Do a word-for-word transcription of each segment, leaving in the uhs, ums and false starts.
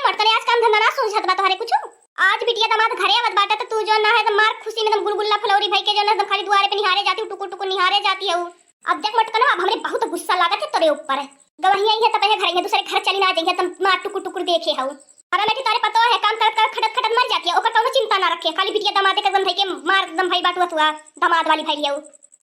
मोटकने आज काम धंधा ना सूझत बा तोहरे कुछ। आज बिटिया दामाद घरे आवत बाटे त तू जौन ना है त मार खुशी में एकदम गुलगुल्ला फुलौरी भई के जौन एकदम खाली दुआरे पे निहारे जाती हूँ, टुकुर टुकुर निहारे जाती हूँ। अब देख मोटकनो, अब हमरे बहुत गुस्सा लागत है तोरे ऊपर। गवहिया ही है तब है घर, दूसरे घर चली ना जाइए, तब मार टुकुर टुकुर देखे हूँ। अरे बेटी, तोरे पतो है काम करत करत खटत खटत मर जाती है, ओकर कौनो चिंता ना रखे, खाली बिटिया दामादे के एकदम धई के मार एकदम भई बाटू हतुआ, दामाद वाली भई हूँ।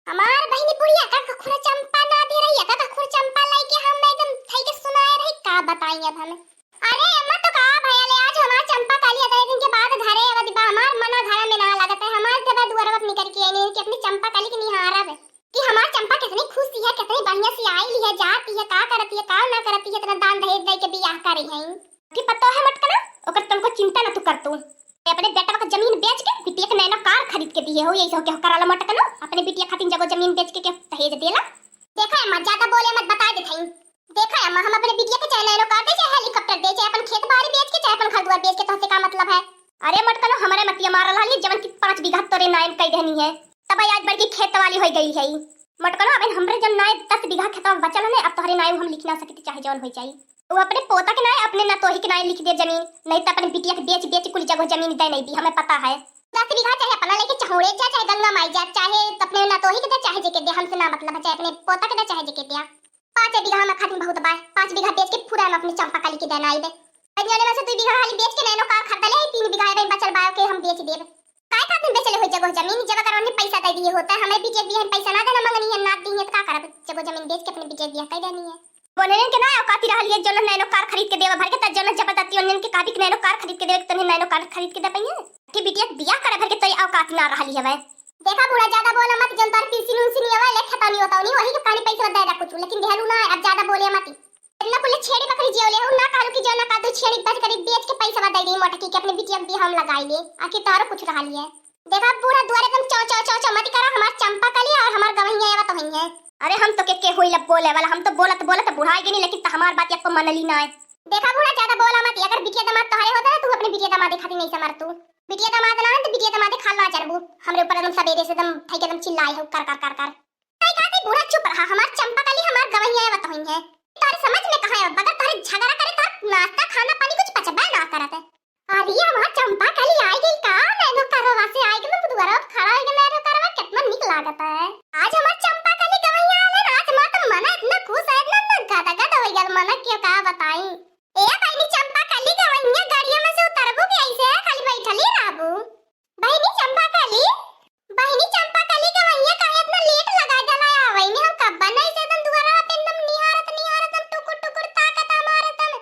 हमार बहिनी बुढ़िया का खुरा चंपा ना दे रही है, का खुरा चंपा लाई के हम एकदम धई के सुनाए रही, का बताई अब हमें। अरे अम्मा, तो का भयल है, आज हमार चंपा कली अतने दिन के बाद घरे आवत बा, हमार मना घर में ना लागत है, हमार देवा दुआर पर निकल के आइने कि अपनी चंपा कली के निहारब कि हमार चंपा कितनी खुश है, कितनी बढ़िया सी आइली है, जाती है, का करती है, का ना करती है, इतना दान दहेज दे के बियाह करी है। कि पतो है मोटकना, ओकर तनको चिंता ना तू कर तू। अपने बेटवा का जमीन बेच के बिटिया के नैनो कार खरीद के दिए हो, यही हो के कराला मोटकनो, अपने बिटिया खातिर जगह जमीन बेच के के दहेज देला। देखा अम्मा, ज्यादा बोले मत, बता देत हई। देखा अम्मा, हम अपने बिटिया के चाहे नैनो कार दे, चाहे हेलीकॉप्टर दे, चाहे अपन खेत बाड़ी बेच के, चाहे अपन घर दुआर बेच के, तोहसे का मतलब है? अरे मोटकनो, हमरे मतिया मारल रहली, जवन की पाँच बीघा तोरे नाम कई देहनी है, तब आज बड़की खेत वाली होई गई है। मोटकनो, अबे हमरे जन नाय दस बीघा खेतवा बचल है, अब तोहरे नाय हम लिख ना सकित, चाहे जवन होई जाई। वो अपने पोता के नाय, अपने नतोही के नाय लिख दे जमीन, नहीं तो अपने बिटिया के बेच बेच कुल जगह जमीन दे नहीं दी, हमें पता है। दस बीघा चाहे अपना लेके चहोड़े जा, चाहे गंगा माई जा, चाहे अपने नतोही के दे, चाहे जेके दे, हमसे ना मतलब है, चाहे अपने पोता के दे, चाहे जेके दे। पाँच बीघा में खातिर बहुत बाय, पाँच बीघा बेच के पूरा हम अपनी चंपा कली के देना आई दे। अरे में से दो बीघा खाली बेच के नैनो कार खरीद ले, तीन बीघा में बचल बायो के हम बेच देब। काय खातिर बेचले हो जगह जमीन, जब अगर उन्हें पैसा दे दिए होता है, हमें बीच एक बीघा पैसा ना देना मंगनी है, ना दी है, तो का करब? जगह जमीन बेच के अपने बीच एक बीघा कह देनी है। बोले के ना औकात रहल ये, जौन नैनो कार खरीद के देवा भर के, त जौन जबरदस्ती उन्हें के काबिक नैनो कार खरीद के देवे, तन्हें नैनो कार खरीद के दे पाइए। कि बिटिया के बियाह करे भर के तोरी औकात ना रहली हवे। देखा बूढ़ा, ज्यादा बोला मत, जौन तोर पिलसिन उलसिन आवे, ले खतौनी उतौनी, वही के पानी पैसा दे दा कुछ, लेकिन देहलू ना, अब ज्यादा बोले मत। इतना कुल छेड़ी बकरी जियो ले हूँ, ना कहलू कि जो ना का दू छेड़ी बकरी बेच के पैसा दे दी मोटकी के अपने बिटिया के बियाह में लगाई ले, आखिर तोहरो कुछ रहली है। देखा बूढ़ा दुआरे एकदम चौ चौ चौ चौ मत करो, हमार चंपा कली और हमार गवैया आवा तो है। अरे हम तो के के होई लब बोले वाला, हम तो बोलत बोलत बुढ़ाई गनी, लेकिन त हमार बात एको मनली ना है। देखा बूढ़ा ज्यादा बोला मत, अगर बिटिया दामाद तोहरे होता ना, तू अपने बिटिया दामाद खातिर नहीं समर तू। बिटिया दामाद ना है तो बिटिया दामाद खा ला चरबू, हमरे ऊपर एकदम सवेरे से एकदम थई के एकदम चिल्लाए हो कर कर कर कर। तई खातिर बूढ़ा चुप रहा, हमार चंपा कली हमार गवैया आवा तो है। तोहरे समझ में कहाँ है, बगैर तोहरे झगड़ा करे तोहर नाश्ता खाना पानी कुछ पचबे ना करत है। अरे हमार चंपा कली आई गई का? नैनो करवा से आई गई, दुआरा पे खड़ा हो गई नैनो करवा, कितना निक लागत है। आज हमार चंपा कली गवैया आले ना, आज हमार तो मना इतना खुश है, इतना, इतना गदगद हो गया मना, क्यों का बताई। ए बहिनी चंपा कली गवैया, गाड़िया में से उतरबू कि ऐसे है खाली बैठली रहबू? बहिनी चंपा कली, बहिनी चंपा कली गवैया, काहे इतना लेट लगा देला आवै में? हम कब्बा नहीं से एकदम दुआरा पे एकदम निहारत निहारत हम टुकुर टुकुर ताकत हमार एकदम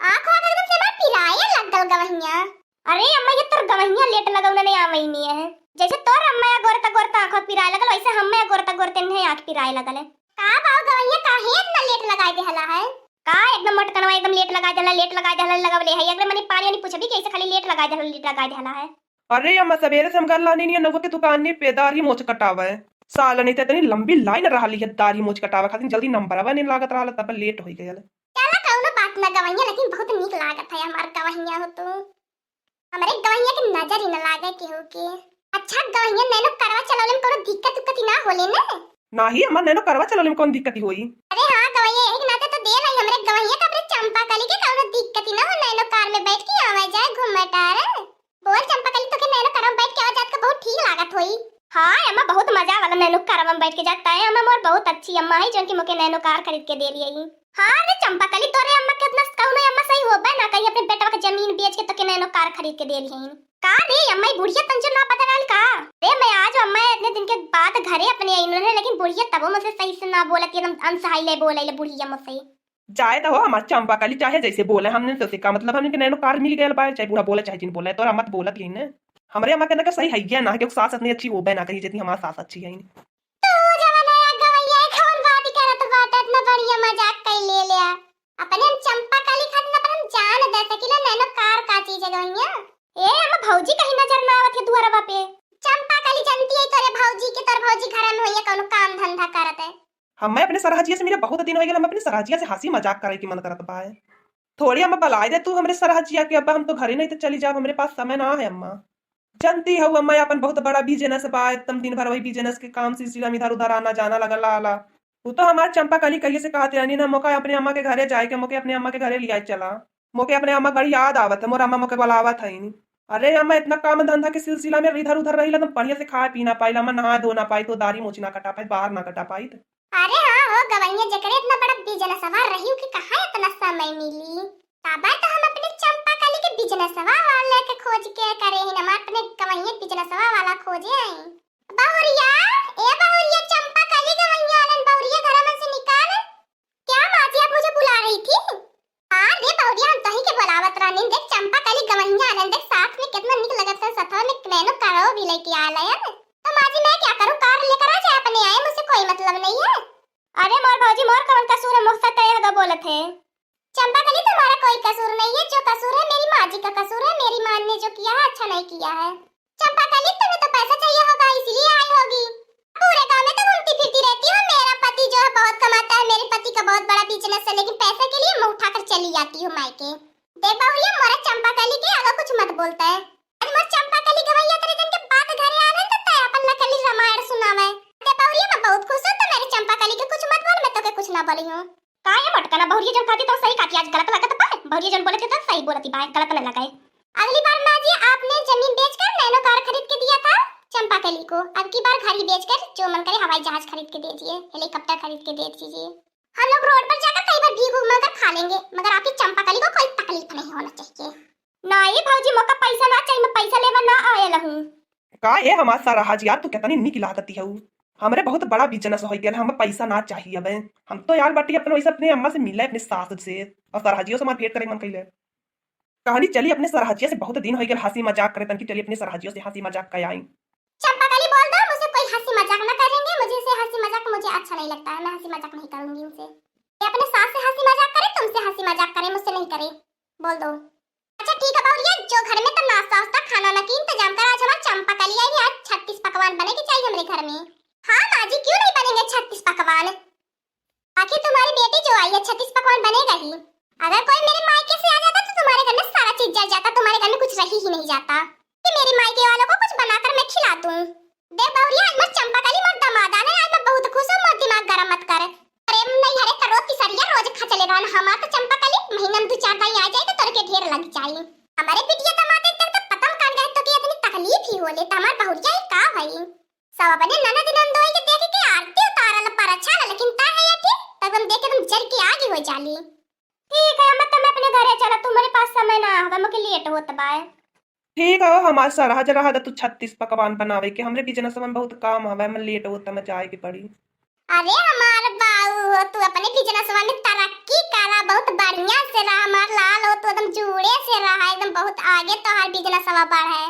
आँख वाँख एकदम से हमार पिराए लगल गवहिया। अरे अम्मा, ये तोर गवहिया लेट लगौना नहीं आवैनी है। जैसे तोर अम्मा या गोरता गोरता आँख पिराए लगल, वैसे हम्मा या गोरता गोरते नहीं आँख पिराए लगल है। का बाऊ गवहिया, काहे इतना लेट लगाए देहला है? का एकदम मोटकनवा एकदम लेट लगाए देहला, लेट लगाए देहला लगवले है। अगर मने पानी वानी पूछबी कि ऐसे खाली लेट लगाए देहला, लेट लगाए देहला है। अरे अम्मा, सवेरे से हम गल्ला नहीं, नहीं नौवा के दुकान नहीं पे दाढ़ी मोछ कटावा है। साला नहीं तो इतनी लंबी लाइन रहली है दाढ़ी मोछ कटावा खातिर, जल्दी नंबरवा नहीं लागत रहल, तब लेट हो गया। चला कौनो बात ना गवैया, लेकिन बहुत नीक लागत है हमार गवैया हो तू। हमरे गवैया के नजर ही न लागे केहू के। अच्छा गवैया, नैनो करवा चलौले में कौनो दिक्कत उक्कत ही ना होले ने? नाही अम्मा, नैनो करवा चलौले में कौन दिक्कत ही होई? अरे हाँ गवैया, यही के नाते तो दे रही हमरे गवैया का, अपने चंपा कली के कौनो दिक्कत ही ना हो, नैनो कार में बैठ के आवे जाए घूमे टहरे। बोल चंपा कली, तोके नैनो करवा में बैठ के आवे जात का बहुत ठीक लागत होई। हाँ अम्मा, बहुत मजा वाला नैनो करवा में बैठ के जाता है। अम्मा मोर बहुत अच्छी अम्मा है, जौन की मोके नैनो कार खरीद के दे रही है। हाँ रे चंपा कली, तोरे अम्मा के इतना कौनो अम्मा सही होबे ना कहीं, अपने बेटवा के जमीन बेच के तोके नैनो कार खरीद के दे रही है। का रे अम्मा, ई बुढ़िया तंजो ना पता रहल का? रे मैं आज अम्मा इतने दिन के बाद घरे अपने आई उन्होंने, लेकिन बुढ़िया तबो मुझसे सही से ना बोलत, एकदम अनसहाई ले बोले ले बुढ़िया मुझसे। जाए तो हो हमार चंपा कली, चाहे जैसे बोले, हमने तो का मतलब, हमने के नैनो कार मिल गयल बा, चाहे बूढ़ा बोले चाहे जिन बोले, तोरा मत बोलत यही ने। हमरे अम्मा के ना के सही है ना, क्योंकि सास इतनी अच्छी होबे ना कही जितनी हमार सास अच्छी है। तू जवन है गवैया, कौन बात करत बाटे, इतना बढ़िया मजाक कई ले लिया। अपने हम चंपा कली खातिर अपन हम जान दे सकीला, नैनो कार का चीज है गवैया? ए, हम भौजी कहीं नजर ना आवत है दुआरवा पे। चंपा कली जानती है तोरे भौजी के, तोर भौजी घर में होइए कौनो काम धंधा करत है। हमें अपने सरहजिया से मेरा बहुत दिन हो गया, हम अपने सरहजिया से हंसी मजाक करे की मन करत बा है। थोड़ी अम्मा बलाए दे तू हमरे सरहजिया के, अब हम तो घरे नहीं तो चली जाब, हमरे पास समय ना है अम्मा। जानती हो अम्मा, अपन बहुत बड़ा बिजनेस बा, एकदम दिन भर वही बिजनेस के काम, सिलसिला में इधर उधर आना जाना लगल रहला। वो तो हमार चंपा कली कहिए से कहते रहनी ना, मोका अपने अम्मा के घरे जाए के, मोके अपने अम्मा के घरे लियाए चला। मोके अपने अम्मा बड़ी याद आवत है, मोर अम्मा मोके बुलावत है। अरे अम्मा, इतना काम धंधा के सिलसिला में इधर उधर रहिला, तुम बढ़िया से खाए पी ना पाइला, अम्मा नहा धो ना पाई, तो दाढ़ी मोछ ना कटा पाई, बार ना कटा पाई। अरे हाँ हो गवैया, जेकरे इतना बड़ा बिजनेसवा रही कि कहाँ इतना समय मिली? तबे तो हम अपने चंपा कली के बिजनेसवा वाले के खोज के करे ही, हमार अपने गवैया बिजनेसवा वाला खोजे आई। बहुरिया, ए बहुरिया, चंपा कली गवैया आलन, बहुरिया घर में से निकाल। क्या माँ जी, आप मुझे बुला रही थी? हाँ रे बहुरिया, हम तोही के बुलावत रहनी। देख चंपा कली गवैया आलन, देख साथ में कितना निक लगत है, सथवा में नैनो कारो भी लेके आलन। तो माँ जी मैं क्या करूँ, कार लेकर आ जाए अपने आए, मुझसे कोई मतलब नहीं है। अरे मोर भौजी, मोर कौन कसूर है, मुझसे तय होगा बोलत है। चंपा कली, तुम्हारा कोई कसूर नहीं है, जो कसूर है मेरी माँ जी का कसूर है, मेरी माँ ने जो किया है अच्छा नहीं किया है। चंपा कली, तुम्हें तो पैसा चाहिए होगा, इसलिए आई होगी। पूरे गांव में तो घूमती फिरती रहती हो, मेरा पति जो है बहुत कमाता है, मेरे पति का बहुत बड़ा बिजनेस है, लेकिन पैसे के लिए मुंह उठाकर चली जाती हो मायके। देख बहुरिया, मोरा चंपा कली के आगे कुछ मत बोलता है। आज मोर चंपा कली गवैया तेरे जन के बात घरे आलन तो तय अपन नकली रामायण सुनावे। देख बहुरिया, मैं बहुत खुश हूँ, तो मेरी चंपा कली के कुछ मत बोल, मैं तो के कुछ ना बोली हूँ। का ये मटकना बहुरिया जन खाती तो सही खाती, आज गलत लागत बा। बहुरिया जन बोले थे तो सही बोलती बा, गलत न लगे। अगली बार माँ जी आपने जमीन बेचकर नैनो कार खरीद के दिया था चंपा कली को, अब की बार घर ही बेचकर जो मन करे हवाई जहाज खरीद के दे दिए, हेलीकॉप्टर खरीद के दे दीजिए। हम लोग रोड पर जाकर कई बार भीख उख मांगकर खा लेंगे, मगर आपकी चंपा कली को कोई तकलीफ नहीं होना चाहिए। ना ये भौजी, मोका पैसा ना चाहिए, मैं पैसा लेवा ना आयल हूँ। का ए हमार सरहज यार, तू कितनी निक लागती हऊ। हमरे बहुत बड़ा बिजनेस हो गया, हम पैसा ना चाहिए अब। हम तो यार बाटी अपने वैसे अपने अम्मा से मिले, अपने सास से, और सरहजियों से हमार भेंट करे मन कैले। कहनी चली अपने सरहजिया से बहुत दिन हो गया हंसी मजाक करे, तनकी चली अपने सरहजियों से हंसी मजाक कर आई। चंपा कली बोल दो, मुझसे कोई हंसी मजाक ना करेंगे, मुझे इसे हंसी मजाक मुझे अच्छा नहीं लगता है, मैं हंसी मजाक नहीं करूंगी इनसे। ये अपने सास से हंसी मजाक करे, तुमसे हंसी मजाक करे, मुझसे नहीं करे, बोल दो। अच्छा ठीक है बहुरिया, जो घर में तो नाश्ता वास्ता खाना ना की इंतजाम कर, आज हमार चंपा कली आई, आज छत्तीस पकवान बने के चाहिए हमरे घर में। हाँ माँ जी, क्यों नहीं बनेंगे छत्तीस पकवान? आखिर तुम्हारी बेटी जो आई है, छत्तीस पकवान बनेगा ही। अगर कोई मेरे मायके से आ जाता तो तुम्हारे घर में सारा चीज जल जाता, तुम्हारे घर में कुछ रही ही नहीं जाता। कि मेरे मायके वालों को कुछ बनाकर मैं खिला दूं। देख बहुरिया, आज मोर चंपा कली मोर दमाद आने, आज मैं बहुत खुश हूँ, मोर दिमाग गरम मत कर। प्रेम नहीं हरे करो तिसरिया रोज खचले रहन, हमार तो चंपा कली महीना में दो चार दाई आ जाए तो तोर के ढेर लग जाए। हमारे बिटिया दमाद देख देख तो पता कान गए तो कि इतनी तकलीफ ही होले, तो हमार बहुरिया ही का भई? सब अपने ननद नंदोई के देख के आरती उतारल पर अच्छा, लेकिन ता है या ठीक, तब हम देख के तुम जल के आग ही हो जाली। ठीक है अम्मा, तब मैं अपने घरे चला, तुम्हारे पास समय ना हवा, मुझे लेट होत बाय। ठीक है, हमार सरहज रहा दा तू छत्तीस पकवान बनावे के, हमरे बिजनेस में बहुत काम हवे, मैं लेट होत, मैं जाए के पड़ी। अरे हमार बाऊ हो, तू अपने बिजनेसवा में तरक्की करा, बहुत बढ़िया से रहा। हमार लाल हो, तू एकदम जोरे से रहा, एकदम बहुत आगे तोहार बिजनेसवा बढ़े।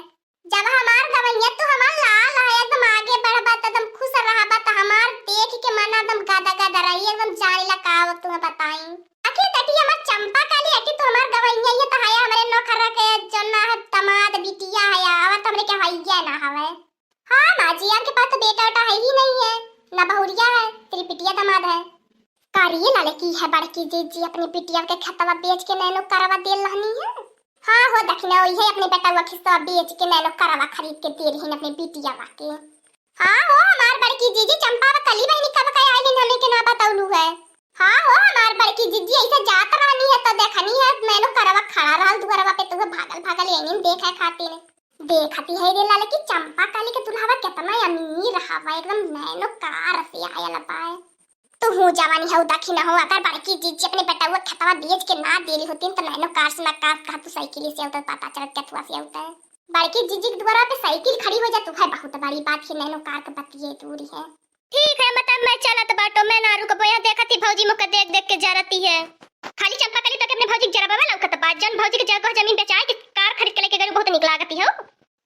जब हमार गवैया तू हमार लाल है, एकदम आगे बढ़बा त एकदम खुश रहबा त हमार देख के मन एकदम गदा गदा रही, एकदम जाने ला का अब तुम्हें बताई। आखिर देखी हमार चंपा कली, आखिर तू हमार गवैया, ये तो है हमरे नौखरा के जो ना है दमाद बिटिया है, और तो हमरे के हइया ना हवे। हाँ माँ जी, आपके पास तो बेटा उटा है ही नहीं है, ना बहुरिया है, तेरी बिटिया दमाद है। का रे लाले की है बड़की जीजी अपनी बिटिया के खेतवा बेच के नैनो करवा दे रहनी है? हाँ हो दखिना, वही अपने बेटवा खेतवा बेच के नैनो करवा खरीद के दे रही अपने बिटिया के। हाँ हो हमार बड़की जीजी चंपा व कली बहनी कब का आइलिन हमनी के ना बतौलू है। हाँ हो हमार बड़की जीजी ऐसे जात रहनी है तो देखनी है नैनो करवा खड़ा रहल दुआरवा पे, तू भागल भागल यहीं देखे खातिर। देखती है रे लाले की चंपा कली के दुल्हवा कितना अमीर हवा, एकदम नैनो कार से आयल बा। तू हूँ जवानी हऊ दखिना हो, अगर बड़की जीजी अपने बेटवा खेतवा बेच के ना देली होती तो नैनो कार से ना का कहा तू साइकिल से उतर पता चलत कथुआ से उतर। बड़की जीजी के दुआरा पे साइकिल खड़ी हो जा तू है, बहुत बड़ी बात है, नैनो कार के बतिये दूरी है। ठीक है, मतलब मैं चलत बाटो, मैं ना रुकबो, यहाँ देखत ही भौजी मुके देख देख के जरती है। खाली चंपा कली तोके अपने भौजी के जरबा में लौकत बा, जन भौजी के जगह जमीन बेचाए के कार खरीद के लेके गई, बहुत निक लागती हो।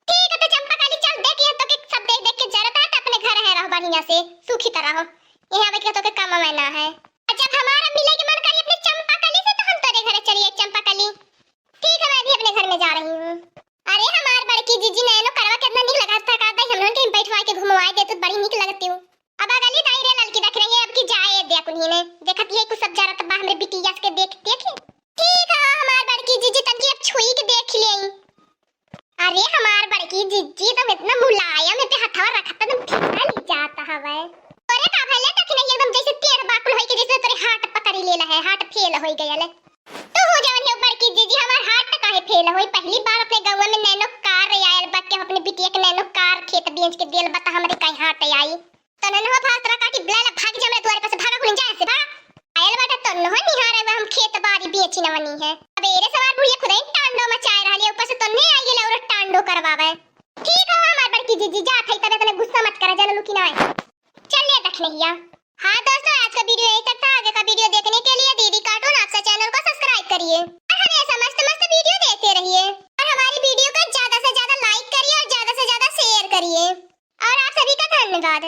ठीक है, तो चंपा कली चल देख, यहाँ तोके सब देख देख के जरत है, तो अपने घर है रहो बढ़िया से, सुखी तरह हो। यहाँ आवे के तोके काम में ना है। और जब हमारा मिले के मन करी अपने चंपा कली से, तो हम तोरे घरे चलिए चंपा कली। ठीक है, मैं भी अपने घर में जा रही हूँ। अरे हमार बड़की जीजी नैनो करवा कितना निक लगा था, का दाई हम लोगन के बैठवा के घुमवाए दे तो बड़ी निक लगती हूँ। अब अगली दाई रे ललकी देख रही है, अब की जाए दे कुन्ही ने। देखत ये कुछ सब जरत बा हमरे बिटिया के देख देख। ठीक है हमार बड़की जीजी, तनकी अब छुई के देख ले। अरे हमार बड़की जीजी तुम इतना मुलायम है, पे हथवा रखत तुम ठंडा ली जाता हवे। अरे का भले तक नहीं एकदम जैसे टेढ़ बाकुल होई के जैसे तोरे हाथ पकड़ी लेला है, हाथ फेल होई गया ले। तू हो जवन है बड़की जीजी, कोई पहली बार अपने गौवा में नैनो कार रे आयल बा, के अपने बिटिया के नैनो कार खेत बेच के दियल बा, त हमरे कहीं हाथ आई। त नैनो भाग तोरा काटी बुलाला, भाग जा हमरे दुआरे पर से, भागा कुलिन जा से, भागा। आयल बाटा तन्नो निहारे हुए हम खेत बारी बेची नवनी है। अब एरे सवार बुढ़िया खुदे टांडो मचाए रहली है, ऊपर से तन्ने आई गेले और टांडो करवावे। ठीक है हमार बड़की जीजी, जात है तब इतने गुस्सा मत करा, जान लू कि ना। चल ले दखनहिया। हाँ दोस्तों, आज का वीडियो यहीं तक था। आगे का वीडियो देखने के लिए दीदी कार्टून आपसा चैनल को सब्सक्राइब करिए और हमें ऐसा मस्त मस्त वीडियो देखते रहिए और हमारी वीडियो को ज्यादा से ज्यादा लाइक करिए और ज्यादा से ज्यादा शेयर करिए। और आप सभी का धन्यवाद।